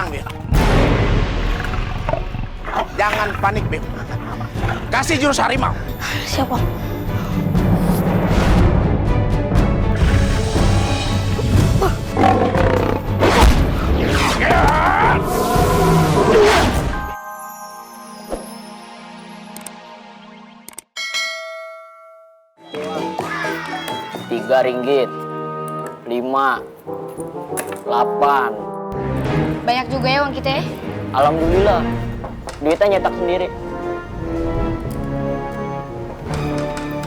Tenang, Beb. Jangan panik, Beb. Kasih jurus harimau. Siapa? Rp3, 5, 8. Banyak juga ya uang kita ya? Alhamdulillah, duitnya nyetak sendiri.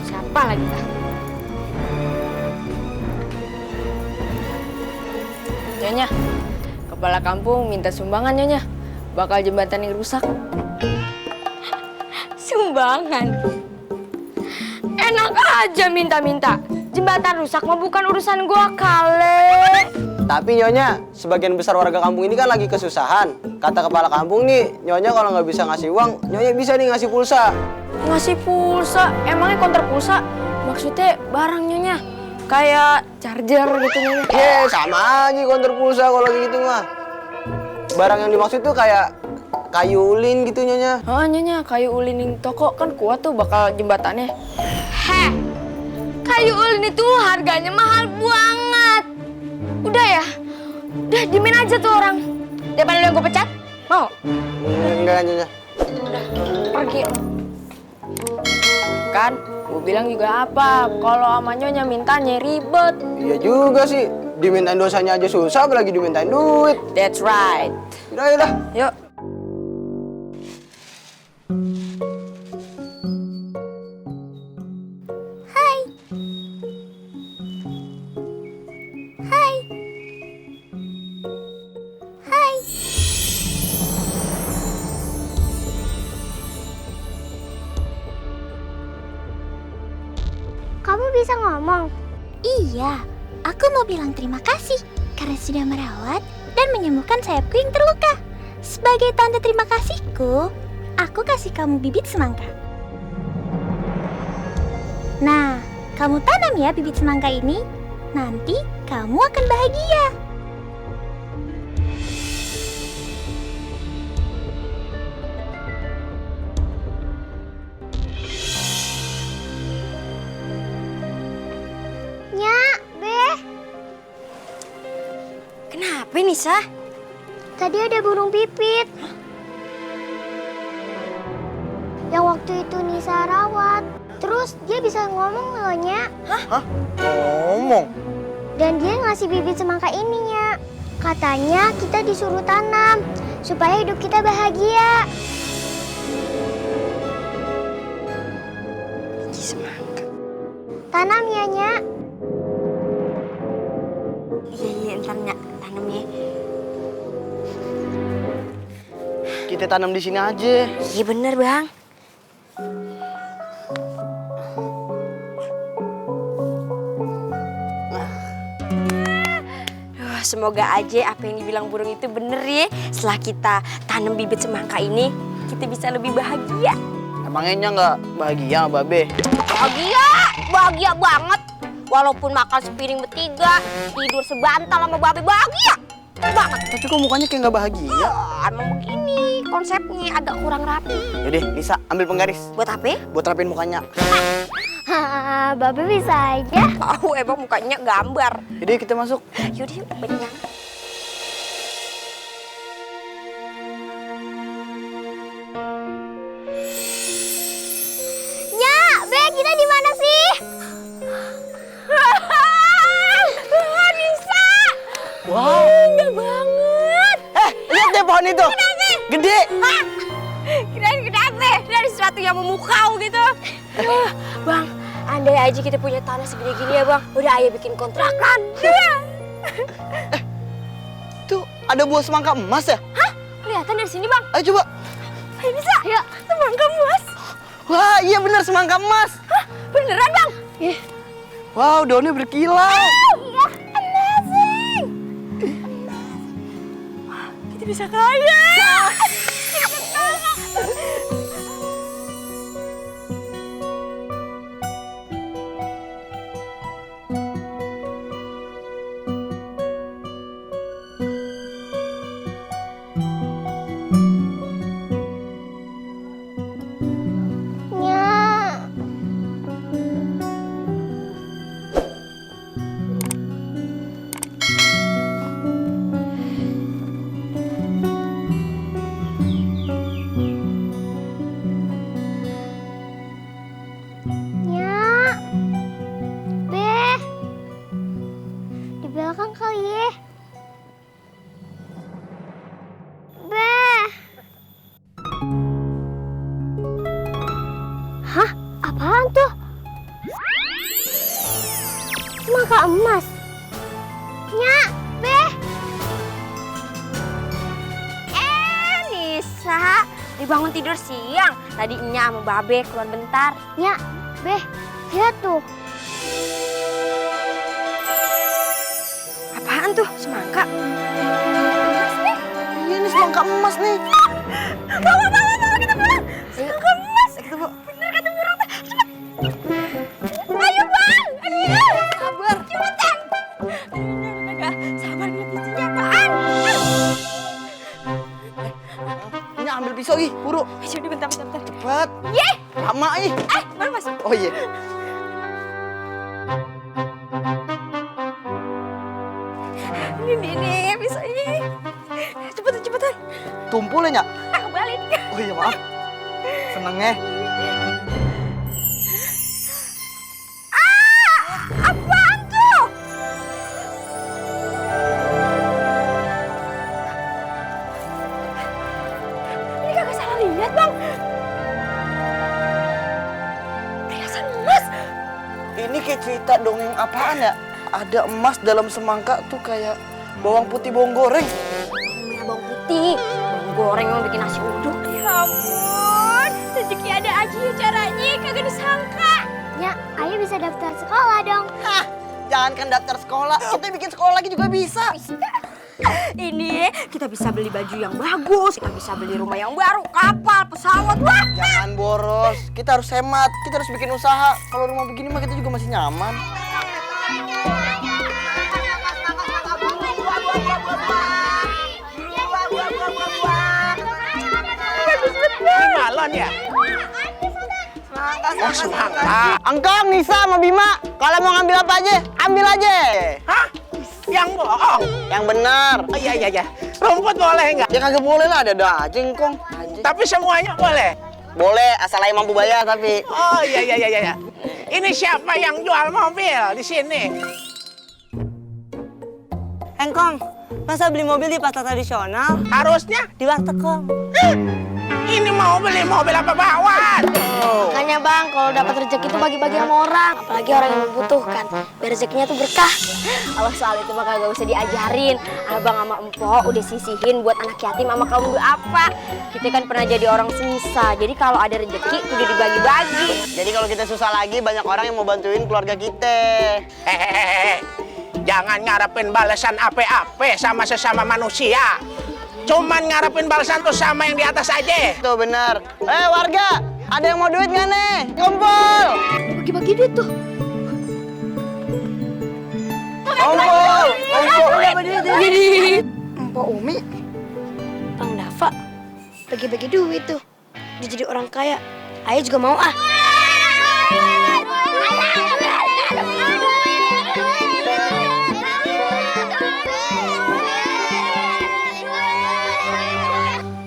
Siapa lagi kah? Nyonya, kepala kampung minta sumbangan Nyonya. Bakal jembatan yang rusak. Sumbangan? Enak aja minta-minta. Jembatan rusak mah bukan urusan gua kali. Tapi Nyonya, sebagian besar warga kampung ini kan lagi kesusahan. Kata kepala kampung nih, Nyonya kalau nggak bisa ngasih uang, Nyonya bisa nih ngasih pulsa. Ngasih pulsa? Emangnya konter pulsa? Maksudnya barang Nyonya? Kayak charger gitu Nyonya? Sama aja konter pulsa kalau gitu mah. Barang yang dimaksud tuh kayak kayu ulin gitu Nyonya. Oh Nyonya, kayu ulin di toko kan kuat tuh bakal jembatannya. Heh, kayu ulin itu harganya mahal banget. Udah ya, udah diemin aja tuh orang. Daripada lo gue pecat, mau? Enggak Nyonya. Udah, pergi lo. Kan, gue bilang juga apa, kalau sama Nyonya mintanya ribet. Iya juga sih, dimintain dosanya aja susah, apalagi dimintain duit. That's right. Udah. Yuk. Kamu bisa ngomong? Iya, aku mau bilang terima kasih karena sudah merawat dan menyembuhkan sayapku yang terluka. Sebagai tanda terima kasihku, aku kasih kamu bibit semangka. Nah, kamu tanam ya bibit semangka ini. Nanti kamu akan bahagia. Kenapa Nisa? Tadi ada burung pipit. Yang waktu itu Nisa rawat. Terus dia bisa ngomong loh, Nya. Hah? Ngomong? Dan dia ngasih bibit semangka ini, Nya. Katanya kita disuruh tanam supaya hidup kita bahagia. Biji semangka. Tanam ya, Nya. Iya, ntar Nya tanam ya. Kita tanam di sini aja. Iya bener Bang. Semoga aja apa yang dibilang burung itu bener ya. Setelah kita tanam bibit semangka ini, kita bisa lebih bahagia. Emangnya nggak bahagia sama Babe? Bahagia, bahagia banget. Walaupun makan sepiring bertiga, tidur sebantal sama babe, bahagia banget. Tapi kok mukanya kayak nggak bahagia? Emang begini konsepnya, agak kurang rapi. Yaudah, Nisa, ambil penggaris. Buat apa? Buat rapin mukanya. Hahaha, Babe bisa aja. Tahu emang mukanya gambar. Yaudah, kita masuk. Yaudah yuk, berenang. Nya, Be, kita di mana sih? Nisa! Wow. Indah banget. Lihat deh pohon itu. Gede. Kirain kenapa? Dari sesuatu yang memukau gitu. Bang, andai aja kita punya tanah segede gini ya bang. Udah ayah bikin kontrakan. Tuh, ada buah semangka emas ya? Hah? Kelihatan dari sini bang. Ayo coba. Ayo bisa? Ya, semangka emas. Wah, iya benar semangka emas. Hah? Beneran bang? Wow, daunnya berkilau. Iya, amazing. Kita bisa kaya. Apaan tuh? Semangka emas. Nyak, Beh. Nisa, dibangun tidur siang. Tadi Nya sama Babe keluar bentar. Nyak, Beh, lihat tuh. Apaan tuh? Semangka? Emas nih. Iya, ini semangka emas nih. Bawa, kita pulang. Semangka emas. Kita bawa. Bener kata burung. Cepet. Ayo bang. Ayo. Sabar. Cepetan. Enggak sabar ngeliat isinya apaan. Ini ambil pisau ih, buru. Ayo bentar. Cepat. Ye. Lama ih. Baru masuk. Oh iya. Ini bisa ini. Cepetan. Tumpul ya, Nyak? Aku balik. Oh iya, maaf. Seneng ya. Apaan tuh? Ini kagak salah lihat, Bang. Perhiasan emas. Ini kayak cerita dongeng apaan ya? Ada emas dalam semangka tuh kayak bawang putih bawang goreng. Bawang merah, bawang putih. Bawang goreng yang bikin nasi uduk. Ya ampun, rezeki ada aja ya caranya, kagak disangka. Ya, Ayah bisa daftar sekolah dong. Hah, jangankan daftar sekolah, kita bikin sekolah lagi juga bisa. Ini kita bisa beli baju yang bagus, kita bisa beli rumah yang baru, kapal, pesawat, wah. Jangan boros, kita harus hemat, kita harus bikin usaha. Kalau rumah begini mah kita juga masih nyaman. Ini balon ya? Oh, semangka. Engkong, Nisa, sama Bima, kalau mau ngambil apa aja, ambil aja. Hah? Yang bohong? Yang benar. Oh, iya. Rumput boleh nggak? Ya kagak boleh lah, ada aja Engkong. Tapi semuanya boleh? Boleh, asal Ayah mampu bayar tapi. Oh, iya. Ini siapa yang jual mobil di sini? Engkong, masa beli mobil di pasar tradisional? Harusnya Di warteg, Kong. ini mau beli mobil apa bawaan? Makanya Bang, kalau dapat rezeki itu bagi-bagi sama orang, apalagi orang yang membutuhkan. Biar rezekinya tuh berkah. Allah soal itu mah kagak usah diajarin. Abang sama Empok udah sisihin buat anak yatim sama kaum duafa. Kita kan pernah jadi orang susah. Jadi kalau ada rezeki udah dibagi-bagi. Jadi kalau kita susah lagi, banyak orang yang mau bantuin keluarga kita. Hehehe. Jangan ngarepin balasan apa-apa sama sesama manusia. Cuman ngarepin balasan tuh sama yang di atas aja. Tuh benar. Warga, ada yang mau duit nggak nih? Kumpul. Bagi-bagi duit tuh. Kumpul. Empok Umi, Bang Dafa, bagi-bagi duit tuh. Dia jadi orang kaya. Ayah juga mau ah.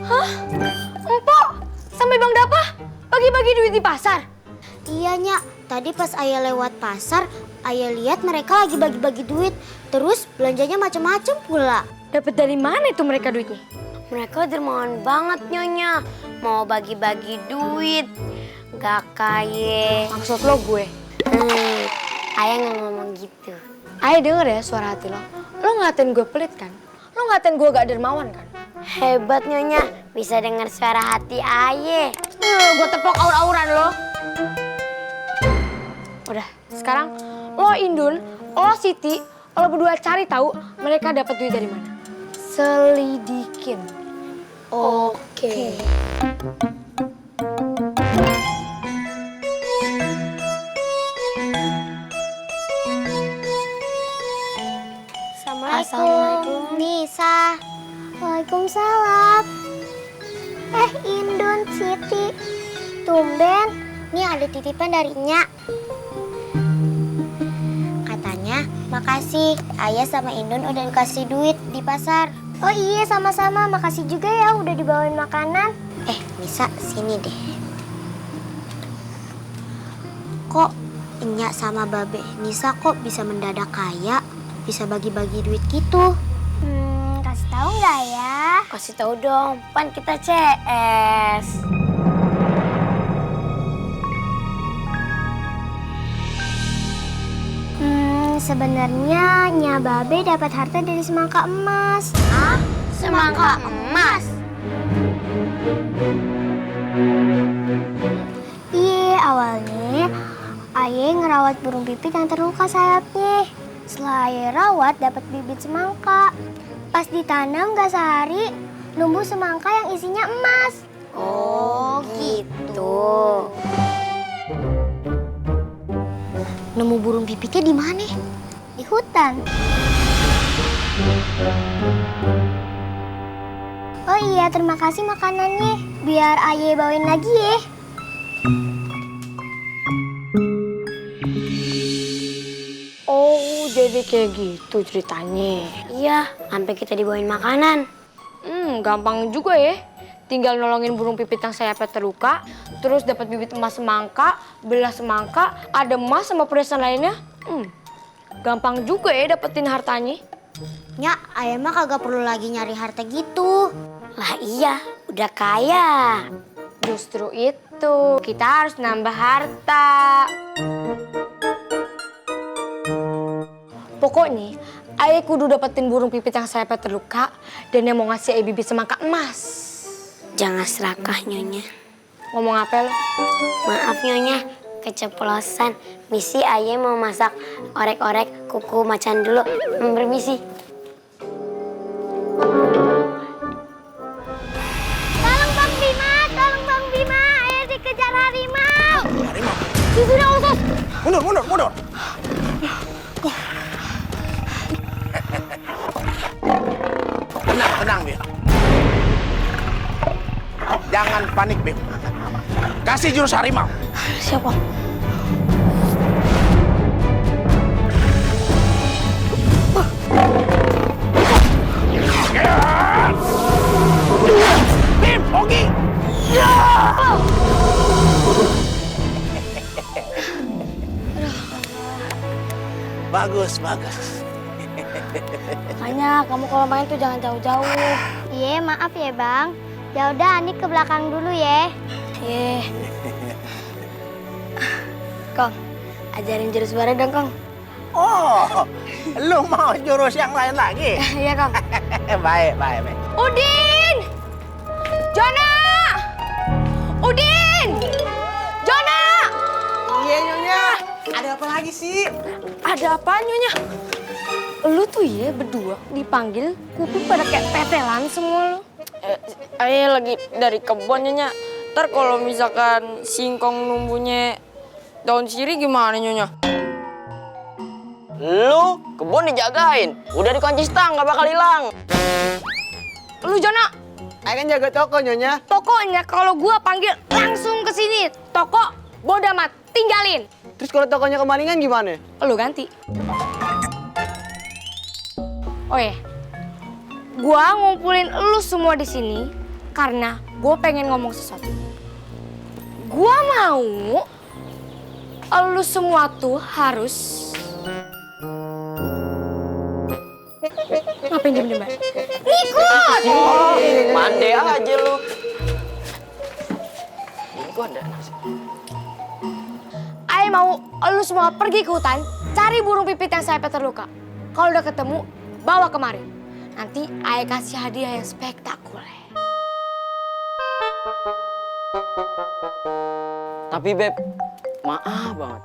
Hah? Empok, sampai Bang Dafa bagi-bagi duit di pasar? Iya, Nyak. Tadi pas Ayah lewat pasar, Ayah lihat mereka lagi bagi-bagi duit. Terus belanjanya macam-macam pula. Dapat dari mana itu mereka duitnya? Mereka dermawan banget, Nyonya. Mau bagi-bagi duit. Gak kaya. Maksud lo gue? Ayah nggak ngomong gitu. Ayah denger ya suara hati lo. Lo ngatain gue pelit kan? Lo ngatain gue gak dermawan kan? Hebat, Nyonya. Bisa dengar suara hati Ayah. Gue tepok aur-auran lo. Udah, sekarang lo Indun, lo Siti, lo berdua cari tahu mereka dapat duit dari mana. Selidikin. Oke. Assalamualaikum. Nisa. Waalaikumsalam. Indun, Siti. Tumben, nih ada titipan dari Nyak. Katanya, makasih. Ayah sama Indun udah dikasih duit di pasar. Oh iya, sama-sama. Makasih juga ya udah dibawain makanan. Nisa, sini deh. Kok Nyak sama Babe Nisa kok bisa mendadak kaya? Bisa bagi-bagi duit gitu? Kasih tahu nggak ya? Kasih tahu dong, pan kita CS. Sebenarnya Nya Babe dapat harta dari semangka emas. Hah? Semangka emas? Iya, awalnya Aye ngerawat burung pipit yang terluka sayapnya. Setelah Aye rawat, dapat bibit semangka. Pas ditanam gak sehari, numbuh semangka yang isinya emas. Oh, gitu. Nemu burung pipitnya di mana? Di hutan. Oh iya, terima kasih makanannya. Biar Aye bawain lagi ya. Oh, jadi kayak gitu ceritanya. Iya, sampai kita dibawain makanan. Gampang juga ya. Tinggal nolongin burung pipit yang sayapnya terluka, terus dapat bibit emas semangka, belah semangka, ada emas sama perhiasan lainnya. Gampang juga ya dapetin hartanya. Nya, Aye mah kagak perlu lagi nyari harta gitu. Lah iya, udah kaya. Justru itu, kita harus nambah harta. Pokoknya, Aye kudu dapetin burung pipit yang sayapnya terluka dan yang mau ngasih Aye bibit semangka emas. Jangan serakah, Nyonya. Ngomong apa lo? Maaf, Nyonya. Keceplosan. Misi Aye mau masak orek-orek kuku macan dulu. Permisi. Tolong Bang Bima, tolong Bang Bima. Aye dikejar harimau. Harimau. Sudah, usus. Mundur. Tenang, Bim. Jangan panik, Bim. Kasih jurus harimau. Siapa? Bim, Ogi. Bagus. Makanya kamu kalau main tuh jangan jauh-jauh. Iya, maaf ya Bang. Ya udah, Andi ke belakang dulu ya. Kong, ajarin jurus baru dong, Kong. Oh, lu mau jurus yang lain lagi? Iya, Kong. Baik. Udin! Jona! Udin! Jona! Iya, Nyonya. Ada apa lagi sih? Ada apa Nyonya? Lu tuh ya berdua dipanggil kuping pada kayak tetelan semua lu. Ayo lagi dari kebun Nyonya. Ntar kalau misalkan singkong numbunya daun sirih gimana Nyonya? Lu kebun dijagain, udah dikunci stang nggak bakal hilang. Lu Jona, Ayo kan jaga toko, Nyonya. pokoknya kalau gua panggil langsung ke sini. Toko bodo amat, tinggalin. Terus kalau tokonya kemalingan gimana? Lu ganti. Oh ya, gua ngumpulin lu semua di sini karena gua pengen ngomong sesuatu. Gua mau lu semua tuh harus ngapain diem-diem, Mbak? Ikut! Mande aja lu. Ini gua ada nasi. Ayo mau lu semua pergi ke hutan, cari burung pipit yang sayapnya terluka. Kalau udah ketemu, bawa kemari. Nanti Ayah kasih hadiah yang spektakuler. Tapi Beb, maaf banget.